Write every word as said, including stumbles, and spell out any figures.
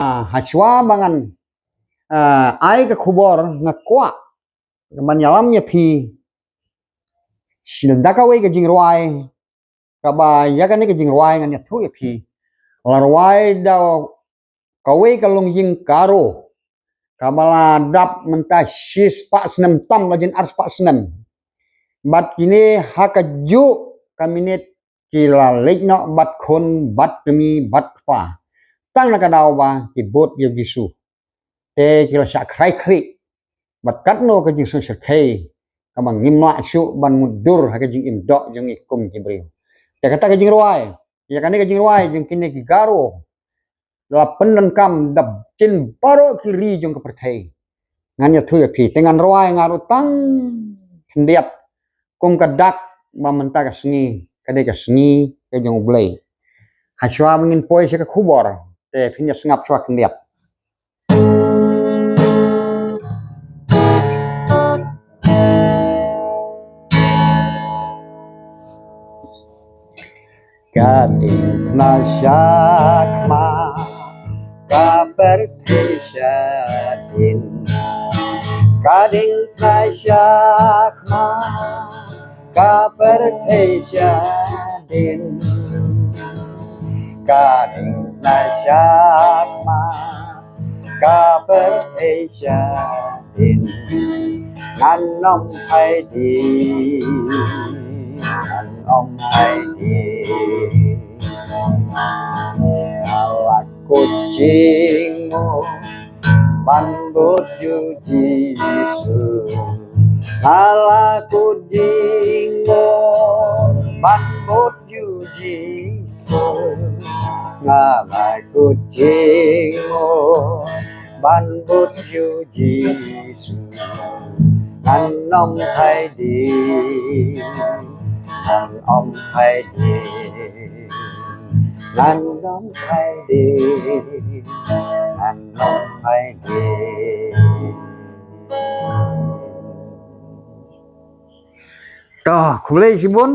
Ah, hashwa ba ngan, ah, ai ka khubor nga kwah ban ïalam ïa phi. Shisha da kawei ka jingrwai, kaba ïa kane ka jingrwai ngan ïathuh ïa phi. La rwai da kawei ka longïing Garo kaba la dap mynta shispah snem tam la jin arspah snem. Bad kine ha kajuh ka minit ki la leit noh bad khun bad kmie bad kpa. Tang na ka daw ba ki bud ïa u Jisu. Te ki la shah krai khlieh. Bad katno ka jingsngewsih kaba ngim lah shuh ban mutdur ha ka jingim doh jong ngi kum ki briew. Te kata ka jingrwai, ïa kane ka jingrwai jong kine ki Garo la pyndonkam da jin baroh ki ri jong ka pyrthei. Ngan ïathuh ïa phi, te ngan rwai nga ruh tang khyndiat kum ka dak ba mynta ka sngi ka dei ka sngi ka jong U Blei. Hashwa ba ngin poi sha ka khubor, te phin ïa sngap shwa khyndiat. Ka ding na shakma ka pyrthei shadien. Ka ding na shakma ka pyrthei shadien. Ka ding na shakma ka pyrthei shadien. Ngan ym phai dien, ngan ym phai dien. Nga la kut jingmut ban bud ïa u Jisu. Nga la kut jingmut ban bud ïa u Jisu. Nga la kut jingmut ban bud ïa u Jisu. Ngan ym phai dien, ngan ym phai dien, ngan ym phai dien, ngan ym phai dien. To, khublei shibun.